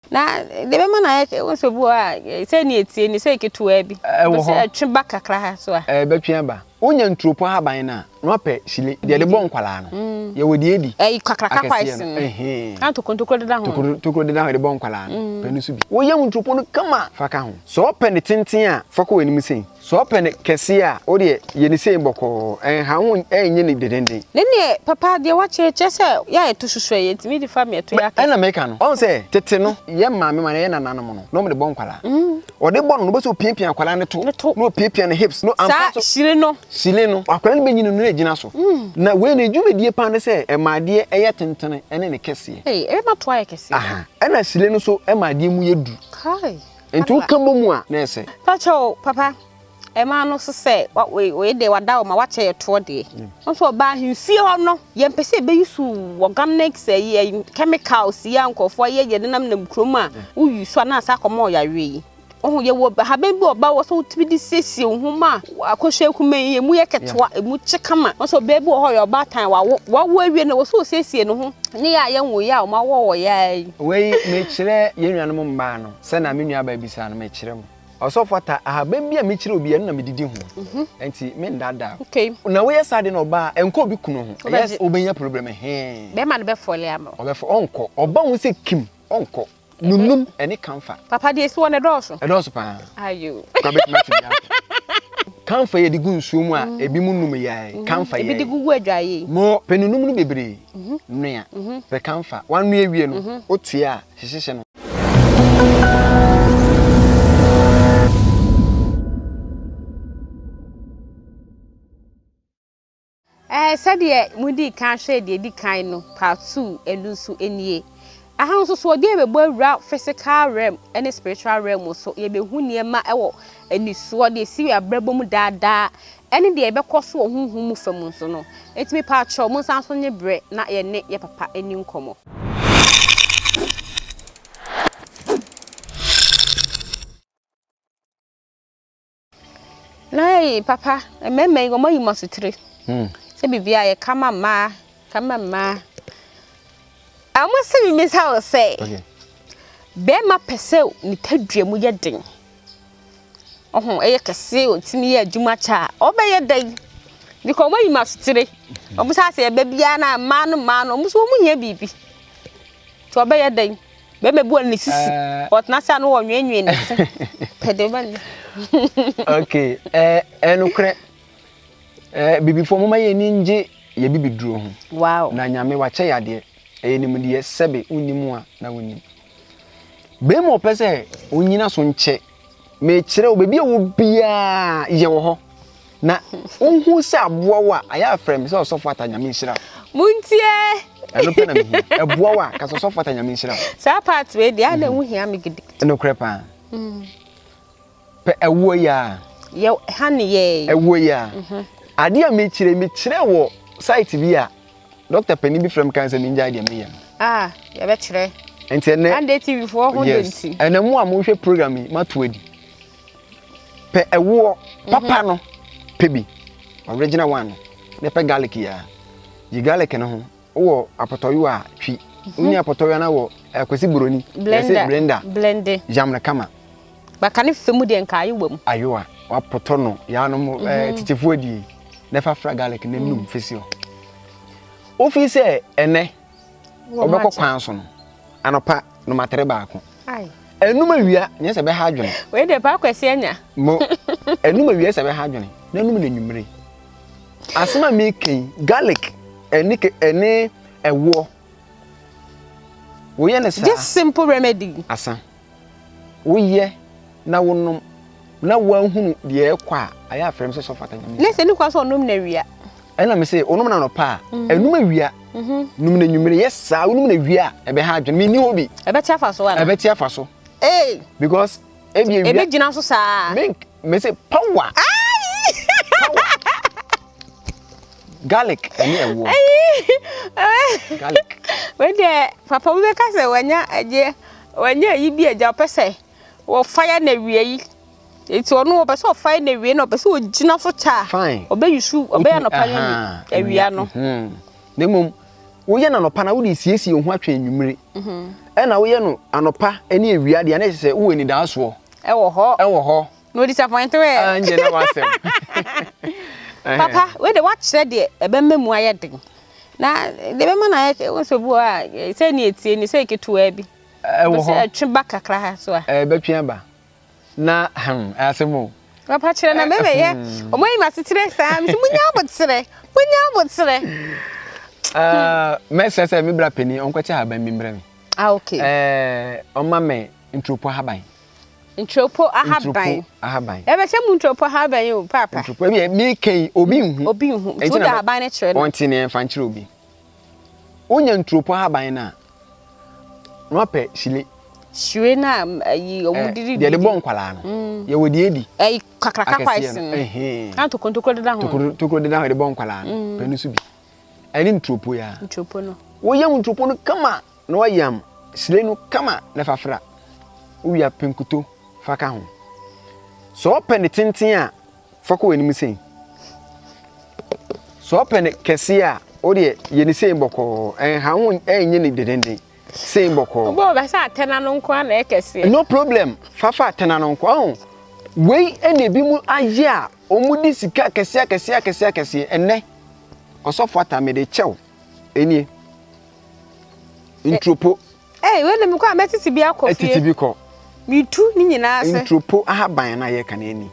Na deɛ ɛbɛma no ayɛ wohu sɛ obi wɔ hɔ a sɛ ne etie ni sɛ ketewaa bi. Ɛwɔ hɔ. Sɛ ɛtwe ba kakra ha so a. Ɛbɛtwe aba. Wonya nturopɔ ahaban no a, na wapɛ hyile, deɛ yɛde bɔ nkwadaa no. Yɛwɔ deɛ ɛdi. Ɛyi kakraka Akɛseɛ kwaes no. no. Ɛhee. Na tokuro deda ho. Tokuro tokuro deda ho yɛde bɔ nkwadaa no. Pɛ no nso bi. Woyam nturopɔ no kama fa ka ho. Sɛ wopɛ no tenten a, fa kɔ w'anim sei. Sɛ ɔpɛ no kɛseɛ a, wo deɛ yɛ no sei bɔkɔɔ, ɛnha wo ho ɛnyɛ no dedenden. Ne neɛ papa deɛ wakyerɛ kyerɛ sɛ yɛ a yɛto susu ɛ yɛtumi de fa me ɛto yɛ akɛseɛ. Ɛna meka no, ɔhu sɛ tete no yɛ maame ma yɛ nananom no na wɔn de bɔ nkwadaa. Ɔde bɔ no no wobɛsɛ opiapia akwadaa no to, na opiapia ne hips no ampa so. Saa hyire no. Hyire no, akwadaa no bɛnyini no na ɛgyina so. Na wei no dwumadie paa ne sɛ ɛma adeɛ ɛyɛ tentene ɛne ne kɛseɛ. Ei, ɛbɛma to ayɛ kɛseɛ. Aha, ɛna hyire no nso ɛma adeɛ mu yɛ duru. Kai. Nti wo ka bɔ mu a na ɛsɛ. Pakyɛw papa ɛmaa no so sɛ wei deɛ wada wo ma wakyɛ yɛ toɔ deɛ wo nso ɔbaa ahemfie hɔ no yɛmpɛ sɛ yɛbɛyi so organics ɛyi chemicals yi a nkurɔfoɔ ayɛ yɛ nenam nam kurom a woyi so a na asa akɔma ɔyareɛ yi wohu yɛwɔ haban bi ɔba wɔ sɛ wotumi de siesie wo ho ma akɔhwɛ akuma yi emu yɛ ketewa emu kye kama wo nso ɔbaa bi wɔ hɔ yɛ ɔbaatan wawo wawo awie no wɔ sɛ ɔsiesie ne ho ne yɛ a yɛnwo yɛ a wɔn awɔ wɔ yɛ yi. Wei mekyerɛ yɛn nuanom mmaa no. Sɛ na me nuabaa bisa no, mekyerɛ mo. Ɔsɔfo Atta, ahaban bi a mekyerɛ obi, ɛno na medidi ho. Ɛnti mennaadaa wo. Na woyɛ saa de na ɔbaa a, ɛnkɔ obi kunu ho. Ɛyɛ sɛ wobɛnya problem hee. Bɛrima no bɛfɔle ama wo. Ɔbɛfɔ, ɔnkɔ. Ɔba ho sɛ kim, ɔnkɔ. Nunum ɛne kamfa. Papa deɛ esi hɔ no ɛdɔɔso. Ɛdɔɔso paa. Ayo. Kora bɛtumi ate bi akɔ. Kamfa yɛde gu nsuo mu a, ebi mu num yɛɛ. Kamfa yɛɛ. Ebi de gugu adwaeɛ yi. Mo, pɛ nunum no bebree. Noa. Pɛ kamfa. Wanoa wie no, wotoa a, hyehyehye no. Ɛɛ, sɛdeɛ modii kan hwɛɛ deɛ ɛdi kan no, part 2, ɛno nso nie. Aha nso so, ɔde yɛn bɛbɔ awura physical realm ne spiritual realm so. Yɛbɛhu nneɛma wɔ anisoɔ, deɛ ɛsi wɔ abrabɔ mu daadaa, ɛne deɛ ɛbɛkɔ so wɔ honhom mu fam nso no. Enti mepaakyɛw, monsan nso nye berɛ na yɛne yɛ papa nni nkɔmmɔ. Na ei papa, mmarima yi wɔn ayi mo asotire. Hmm. Sɛ biribi a yɛka ma mmaa, ka ma mmaa. Wɔn se mimisa wo sɛ, bɛrima pɛ sɛ ne tadua mu yɛ den. Ɔho ɛyɛ kɛse ɔtumi yɛ adwuma kyɛ a ɔbɛyɛ dɛn because ɔmo ayi m'asotire ɔmo sɛ asɛ ɛbɛ biara na mmaa no mmaa no ɔmo nso ɔmo hia biribi nti ɔbɛyɛ dɛn bɛrima bi wɔ ne sisi ɔtena ase a no ɔnweenwee ne se pɛ de ɔbɛ ne. Okay ɛɛ ɛnokorɛ ɛɛ bibifoɔ mo ma yɛn ani ngye yɛ bibiduro ho. Wow. Na nyame wakyɛ yɛ adeɛ ɛyɛ nimdeɛ sɛbe wonni mu a na wonnim. Bɛrima ɔpɛ sɛ onyina so nkyɛ Mekyerɛ wo, baabi a wɔ biara yɛ wɔ hɔ. Na wohu sɛ aboa wo a, ayɛ afrɛ me sɛ ɔsɔfo ata nyame nhyira wo. Montie! Ɛno pɛ na mehia. Ɛboa wo a, ka sɛ ɔsɔfo ata nyame nhyira wo. Saa part wei deɛ, na ɛho hia me gidigidi. Nokorɛ paa. Mm. Pɛ ɛwoɔ yi a. Yɛ ha ne yɛ. Ɛwoɔ yi a. Mhm. Adeɛ a mekyerɛ, mekyerɛ wɔ site bi a Dɔkta panin bi frɛ me kan sɛ mengyae deɛ meyɛ no. Ah, yɛbɛkyerɛ. Nti ɛnɛ. Ande TV foɔ ho yes. nti. Ɛnɛ mo a mohwɛ program yi, mato adi. Pɛ ɛwoɔ mhm. papa no, pɛ bi. Original one no. Na pɛ garlic yi a. Yi garlic no ho. Wowɔ apɔtɔyowa a, twi. Mhm. Wonni apɔtɔyowa na wɔ akwasi eh, buroni. Blender. Blender. Blende. Yam no kama. Baka ne fɛ mu deɛ nka ayowa mu. Ayowa. Wapɔtɔ no, yaanom eh, mhm. titifoɔ die. Na fa fra garlic na num fesi hɔ. Wofi sɛ ɛnɛ ɔbɛkɔ kwan so no anɔpa nomatere baako. Ɛnum awia nyɛ sɛ bɛha adwene. Wei deɛ paa kwasi anya. Mo ɛnum awia sɛ bɛha adwene na ɛnum na enyimire. Asɛm a meka yi garlic ɛne ɛne ɛwoɔ woyɛ ne saa. Just simple remedy. Asa. Woyɛ na wonom na woahunu deɛ ɛkɔ a, ayɛ afrɛ me sɛ sɔfo ata nyame. Ne sɛ ne kwa sɛ ɔnom na awia. Ɛna me sɛ ɔnom na anɔpa a, mm. ɛnum awia. Mm-hmm. Num na nwumere yɛ saa, wonom na awia a, ɛbɛha adwene. Menni hɔ bi. Ɛbɛte afa so ana? Ɛbɛte afa so. Ee. Because ebi awia. Ɛbɛgyina so saa. Me me sɛ power. Power. Garlic ɛne ɛwoɔ. Garlic. Wei deɛ papa bi bɛka sɛ wanya agyeɛ wanya ayi bi agya ɔpɛ sɛ wɔfa ya na awia yi nti ɔno ɔpɛ sɛ ɔfa ya na awia na ɔpɛ sɛ ɔgyina so kyɛ a Fine. ɔbɛyi su ɔbɛyɛ anɔpa ne awia no. Mhm. Na mmom Woyɛ no anɔpa na wode siesie wo ho atwɛn anwummere. Ɛna woyɛ no anɔpa ne awia deɛ na ɛkyerɛ sɛ wowɔ anidaasoɔ. Ɛwɔ hɔ. Ɛwɔ hɔ. Na o disappoint wɛ. Ah, ndeɛ na wasɛm. Papa, wei de wakyerɛ deɛ ɛbɛma mu ayɛ den. Na deɛ ɛbɛma no ayɛ wo sɛ obi wɔ hɔ a sɛ ne etie ni sɛ ketewaa bi. Ɛwɔ hɔ. Sɛ ɛtwe ba kakra ha so a. Ɛbɛtwe aba. Na hmm, asɛm o. Papa kyerɛ na mɛmɛyɛ. Ɔmo ayi m'asekyerɛ saa. Mesi munya aboterɛ. Munya aboterɛ. Mɛsrɛ sɛ me bra panin ɔnkɔkyɛ ahaban bi mbrɛ me. Ah, okay. Ɔma me nturopo ahaban. Nturopo ahaban. Nturopo ahaban. Yɛbɛhyɛ mu nturopo ahaban yi o, paapa. Nturopo ebi mi kɛn obi nhu. Obi nhu. Nti wode ahaban no kyerɛ no. Ɔnte ne ɛnfa nkyerɛ obi. Wonya nturopo ahaban no a, na wapɛ hyire. Hyire no a ayi ɔmo de di. Deɛ de bɔ nkwadaa no. Yɛwɔ deɛ edi. Ɛyi kakraka kwaes no. Na tokuro tokuro deda ho. Tokuro tokuro deda ho de bɔ nkwadaa no. Pɛ no so bi. Ɛne nturopo ya. Nturopo no. Woyam nturopo no kama. Na wayam sile no kama na fa fra. Wowie a, pɛ nkuto fa ka ho. Sɛ ɔpɛ ne tenten a, fa kɔ w'anim sei. Sɛ ɔpɛ ne kɛseɛ a, wo deɛ yɛ ne sei bɔkɔɔ. Ɛnha ho ɛnyɛ ne dedenden. Sei bɔkɔɔ. Wobɛ wɔbɛ sɛ atɛna no nko ara na ɛyɛ kɛseɛ. No problem. Fa fa atɛna no nko. Ɔho, wei ɛna ebi mu ayɛ a wɔn de sika akɛseɛ akɛseɛ akɛseɛ akɛseɛ. Ɛnɛ, ɔsɔfo ata mede kyɛw. Ɛnie. Nturopo. Ee, wei de mekɔ a mɛtete bi akɔ fie. Tete bi kɔ. Metu ne nyinaa ase. Nturopo ahaban na yɛka no ani.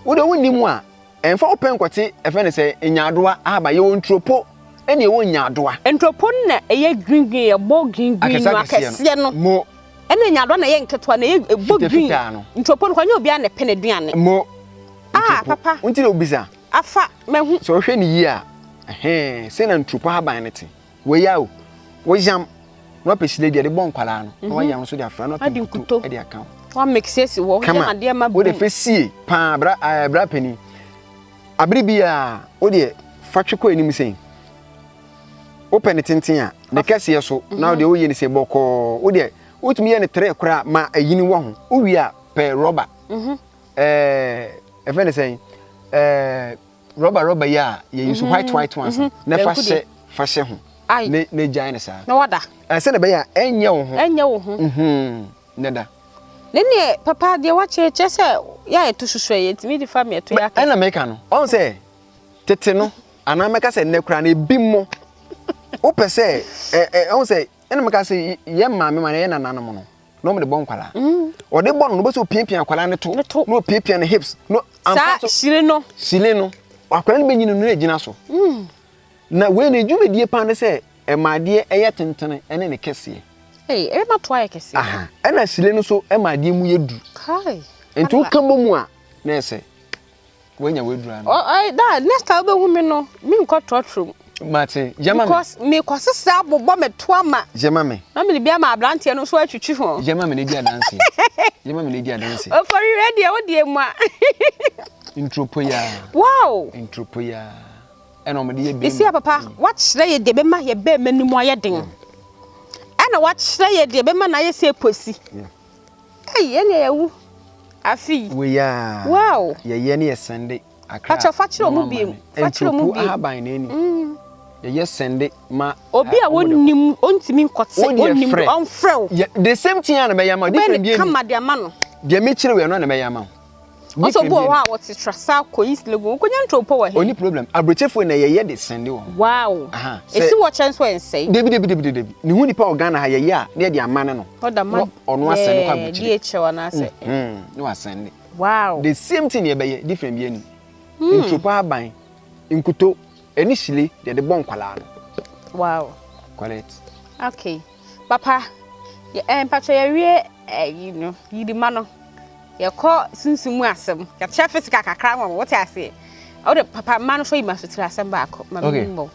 Wo de wonni mu a, ɛmfa wo pɛ nkɔte ɛfɛ ne sɛ nyaadoa ahaban. Yɛwɔ nturopo ɛna yɛwɔ nyaadoa. Nturopo no na ɛyɛ green green, ɛbɔ green green no akɛseɛ no. Mo. Ɛna nyaadoa na ɛyɛ nketewa na ɛyɛ ɛbɔ green. Fitafitaa no. Nturopo no kɔ nyɛ obiara na ɛpɛ n'aduane. Mo. Ah papa. Nti na obisa. Afa mahu. Sɛ wohwɛ no yie a, ɛhɛn, sei na nturopo ahaban no te. Wei a o, woyam na wapɛ hyire deɛ de bɔ nkwadaa no, na wayam nso de afra na wapɛ nkuto de aka ho. Wamix esi hɔ, Kama, yam adeɛ ma wode boom. fɛ sie paa bra ɛɛ bra panin. Abere bi a wodeɛ fa twe kɔ anim sɛn. Wopɛ ne tenten a, ne kɛseɛ so na wodeɛ woyɛ ne sɛ bɔkɔɔ. Wodeɛ wotumi yɛ ne tere koraa ma ayini wɔ ho. Wowie a pɛ rɔba. Ɛɛ ɛfɛ ne sɛn ɛɛ rɔba rɔba yi a yɛyi so white white ones no na fa hyɛ fa hyɛ ho ne ne gyae ne saa. Na wada. Ɛsɛ na ɛbɛyɛ a ɛnyɛ wo ho. Ɛnyɛ wo ho. Ne da. Ne neɛ papa deɛ wakyerɛ kyerɛ sɛ yɛ a yɛto susu yɛ ntumi de fa mi ɛto yɛ akɛse. Ɛna meka no ɔn sɛ tete no anaa mɛka sɛ nnɛ koraa no ebi mo wopɛ sɛ ɛ ɛ ɔn sɛ ɛna mɛka sɛ yɛ maame ma yɛ nananom no na wɔn de bɔ nkwadaa mm. ɔde bɔ no na ɔbɛsɛ opiapia akwadaa no to na opiapia ne hips no ampa so hyire no hyire no akwadaa no bɛnyini no na egyina so mm. na wei na edwumadie paa ne sɛ ɛma adeɛ ɛyɛ tentene ɛne ne kɛseɛ ee ɛbɛma to ayɛ kɛseɛ aha ɛna hyire no so ɛma adeɛ mu yɛ du nti woka bɔ mu a na ɛsɛ Wanya w'aduru ano. Ɔ ɔ da next time wobɛhu me no menkɔ trɔtrɔ mu. Mate yɛ ma me. Because mekɔ sesa abobɔ me to ama. Yɛ ma me. Na mede bi ama aberanteɛ no nso atwitwi ho. Yɛ ma me na di adanseɛ. Yɛ ma me na di adanseɛ. Ofori wei deɛ wo deɛ mua. Nturopo yaa. Wow. Nturopo yaa. Ɛna wɔde yɛ bɛrima. Esi papa wakyerɛ yɛ deɛ bɛma yɛ bɛrima no mu ayɛ den. Ɛna wakyerɛ yɛ deɛ bɛma no ayɛ sɛ posi. Yeah. Ei ɛneɛ yɛwu afe yi. Wei a Wow. yɛyɛ ne yɛ sɛnde akra. Pakyɛ fa kyerɛ ɔmo biem. Fa kyerɛ ɔmo Nturopo biem. ahaban na ɛni. Yɛyɛ sɛnde ma. Obi a ɔmo de kɔ. wɔnnim ɔntumi nkɔte Wo deɛ ɔnnim frɛ. ɔmfrɛ wo. Yɛ the same thing a na mɛyɛ ama wo. Wobɛyɛ Different ne bi ɛni. kama de ama no. Deɛ mekyerɛ wei ɛno na mɛyɛ ama wo. Ɔsɛ obi wɔ hɔ a wɔte trasa kɔ East Legon wokonya nturopo wɔ he? Ɔni problem. Aburokyefoɔ na yɛyɛ de sɛnde wɔn. Wow. Aha. Sɛ Esi wɔ kyɛn so ɛnsɛe. Debi debi debi debi. Ne ho nipa wɔ Ghana ha yɛyɛ a na yɛde ama ne no. Ɔda ma Na ɔno asɛnde kɔ aburokyire. DHL anaasɛ. Na wasɛnde. Wow. The same thing na yɛbɛyɛ different bi ani. Nturopo ahaban, nkuto, ɛne hyile deɛ yɛde bɔ nkwadaa no. Wow. Correct. Okay. Papa, yɛ eh, mpakyɛ yɛwie ɛyi no, yirima no. Yɛkɔ sunsum mu asɛm. Yɛkyerɛ physical kakra ma wo, wote aseɛ. Wode papa mma no fa yi ma so tiri asɛm baako ma okay. me mmɔ.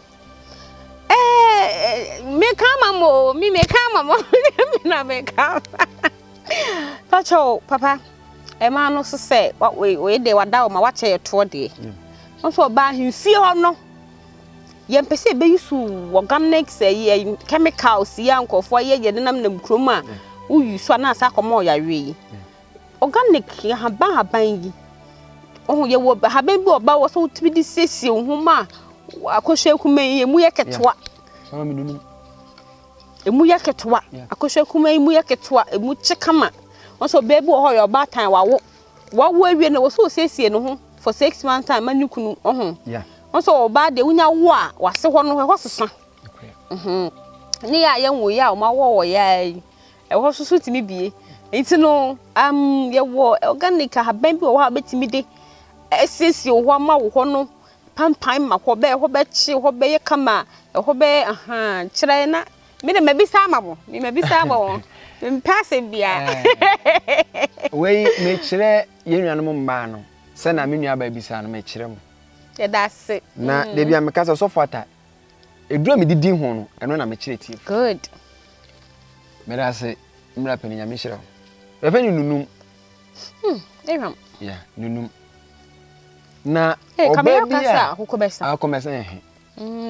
Eh, meka ama mo, me meka ama mo, me na meka ama. Pacho, papa, ɛma no so sɛ wei deɛ wada wo ma wakyɛ yɛ toɔ deɛ. Nso ɔbaa ahemfie hɔ no, yɛmpɛ sɛ yɛbɛyi so organic sɛ yɛ chemicals yi a nkurɔfoɔ ayɛ yɛ nenam nam kurom a woyi so anaasɛ akɔma ɔyareɛ yi. Organic ahaban ahaban yi, wohu yɛwɔ ahaban bi wɔ ba wɔ sɛ wotumi de siesie wo ho ma akɔhwɛ akuma yi emu yɛ ketewa. Emu yɛ ketewa. Akosua kumaa yi mu yɛ ketewa, emu kye kama. Wɔn sɛ ɔbaa bi wɔ hɔ ɔyɛ ɔbaatan wawo. Wawo awie no wɔ sɛ ɔsiesie ne ho for 6 months time ma ne kunu ɔho. Wɔn sɛ ɔbaa deɛ wonya wo a wase hɔ no ɛhɔ sesa. Ne yɛ a yɛnwo yɛ a wɔn awɔ wɔ yɛ yi ɛhɔ soso tumi bie. Nti no yɛwɔ organic ahaban bi wɔ hɔ a wobɛtumi de asiesie wo hɔ ama wo hɔ no pampan ma hɔ bɛyɛ hɔ bɛkye hɔ bɛyɛ kama ɛhɔ bɛyɛ ahan kyerɛ na me de mabisa ama mo me mabisa ama wɔn mempɛ asɛm biara. Wei mekyerɛ yɛn nuanom mmaa no sɛ na me nua baa bisa no mekyerɛ mo. Yɛda ase. Na debi a meka sɛ ɔsɔfo ata eduru a medidi ho no ɛno na mekyerɛ tie. Good. Meda ase mmra pɛ ne Nyame hyira wo. Yɛfɛ no nunum. Ehwam. Yeah, nunum. Na ɔbaa bi a akokɔbɛsa. Akokɔbɛsa ɛhɛ.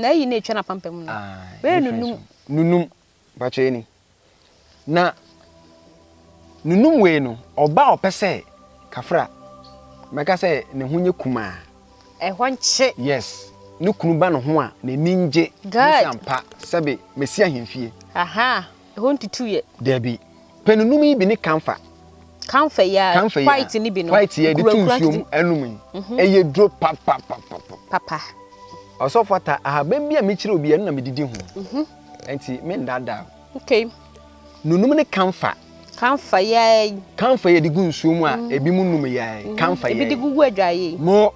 Na eyi na etwa na pampam no. Wei nunum. Nunum. Mpakyɛ yɛ ni. Na nunum wei no, ɔbaa a ɔpɛ sɛ kafra mɛka sɛ ne ho nyɛ kumaa. Ɛhɔ nkye. Yes. Ne kunu ba ne ho a n'ani ngye. Good. Sɛ ampa sɛbe mesi ahemfie. Aha. Ɛhɔ ntutu yɛ. Dabi. Pɛ nunum yi bi ne kamfa. Kamfa yi a Kamfa yi a white ni bi no. White yi a yɛde to nsuo mu ɛnum yi. Ɛyɛ duro papapapapa. Papa. Ɔsɔfo ata ahaban bi a mekyerɛ obi ɛno na medidi ho. Nti mendaadaa. Okay. Nunum ne kamfa. Kamfa yi. Kamfa yi yɛde gu nsuo mu a ebi mu num yi. Kamfa yi. Ebi de gugu adwaeɛ yi. Mo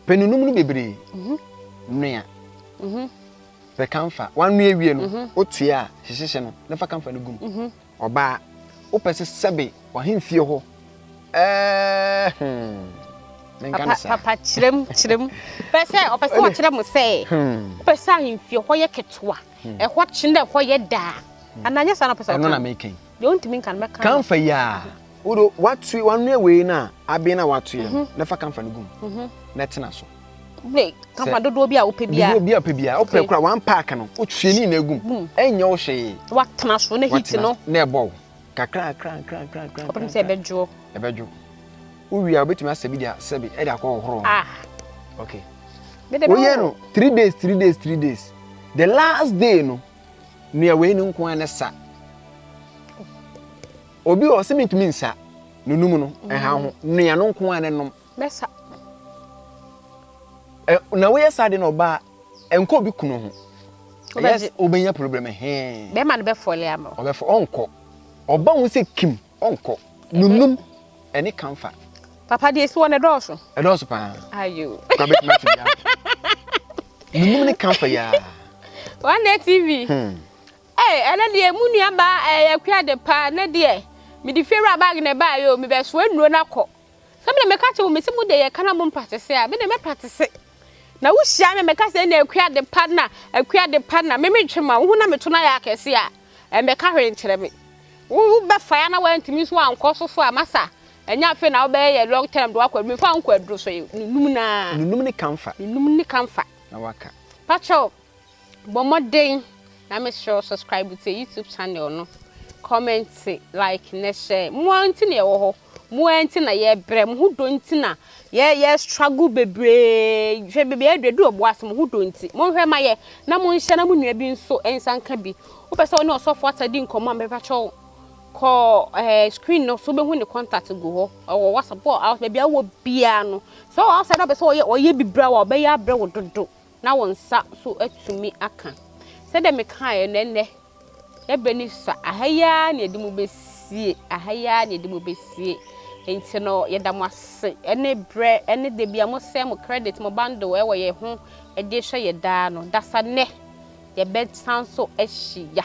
pɛ nunum no bebree. Noa. Pɛ kamfa. Wanoa wie no, wotua a hyehyɛ no na fa kamfa no gu mu. Ɔbaa, wopɛ sɛ sɛbe w'ahemfie hɔ ɛɛ menka no saa. Papa kyerɛm kyerɛm. Pɛ sɛ ɔpɛ sɛ ɔkyerɛ mo sɛ wopɛ sɛ ahemfie hɔ yɛ ketewa. Ɛhɔ kye na ɛhɔ yɛ daa. Anaa nyɛ saa na ɔpɛ sɛ ɔka. Ɛno na meka yi. Deɛ ɔntumi nka no mɛka. Kamfa yi a wode watoe wanoa wei no a aben na watoe no na fa kamfa no gu mu na ɛtena so. Wei kamfa dodoɔ bi a wopɛ biara. Dodoɔ bi a wopɛ biara wopɛ kora one pack no wotue ne nyinaa gu mu ɛnyɛ wo hwee. Watena so na heat no. Na ɛbɔ wo kakra kakra kakra kakra. Ɔpɛ sɛ ɛbɛdwoɔ. Ɛbɛdwo. Wowie a wobɛtumi asɛ bi de asɛ bi ɛde akɔ hohoro. Ah. Okay. Woyɛ no 3 days 3 days 3 days the last day no nea wei no nko ara ne sa. Obi wɔ sɛ mentumi nsa nunum no ɛha ho nea no nko ara ne nom. Mɛsa. Na woyɛ saa de na ɔbaa ɛnkɔ obi kunu ho. Yes, wobɛnya problem hɛn. Bɛrima no bɛfɔle ama. Ɔbɛfɔ ɔnkɔ. Ɔba ho sɛ kim ɔnkɔ. Nunum ɛne kamfa. Papa deɛ esi wɔ no ɛdɔɔso. Ɛdɔɔso paa. Ayo. Kora bɛtumi ate bia. Nunum ne kamfa yaa. One Day TV. Ee, ɛnɛ deɛ mu nua baa ɛyɛ akua de paa ɛnɛ deɛ mede fie wura bag na ɛbaa yɛ o mebɛsoa nnuro no akɔ. Sɛ mede meka kyerɛ mo mese mo deɛ yɛka na mo mpratese a mede mɛpratese. Na wohyia me mɛka sɛ ɛna akua de pa na akua de pa na me mentwe ma wo ho na meto no ayɛ akɛse a ɛmmɛka hwee nkyerɛ me. Wo wobɛfa ya na woantumi nso ankɔ so so a masa ɛnyɛ afei na wobɛyɛ yɛ long term de wakɔ aduru mfa nkɔ aduru so nunum naa. Nunum ne kamfa. Nunum ne kamfa. Na waka. Pakyɛw bɔ mmɔden na mesrɛ wo subscribe to YouTube channel no comment like na share mo ara nti na yɛwɔ hɔ mo ara nti na yɛbrɛ mo ho dɔ nti na yɛ yɛ struggle bebree hwɛ bebree aduru edu ɔbo ase mo ho dɔ nti monhwɛ ma yɛ na monhyɛ na mo nua bi nso nsa nka bi wopɛ sɛ wo ne ɔsɔfo ata di nkɔmmɔ a mɛpa kyɛw kɔ screen no so wobɛhu ne contact gu hɔ ɔwɔ WhatsApp wɔ baabi a wowɔ biara no sɛ ɔwɔ outside na ɔpɛ sɛ ɔyɛ ɔyɛ bibira wa ɔbɛyɛ abrɛ wo dodo na wo nsa so atumi aka sɛdeɛ mekaeɛ no ɛnnɛ yɛbrɛ ne sua aha yi ara na yɛde mu bɛsie aha yi ara na yɛde mu bɛsie nti no yɛda mo ase ɛne brɛ ɛne da bi a mo sɛ mo credit mo bundle ɛwɔ yɛn ho ɛde hwɛ yɛ daa no dasa nnɛ yɛbɛsan so ahyia.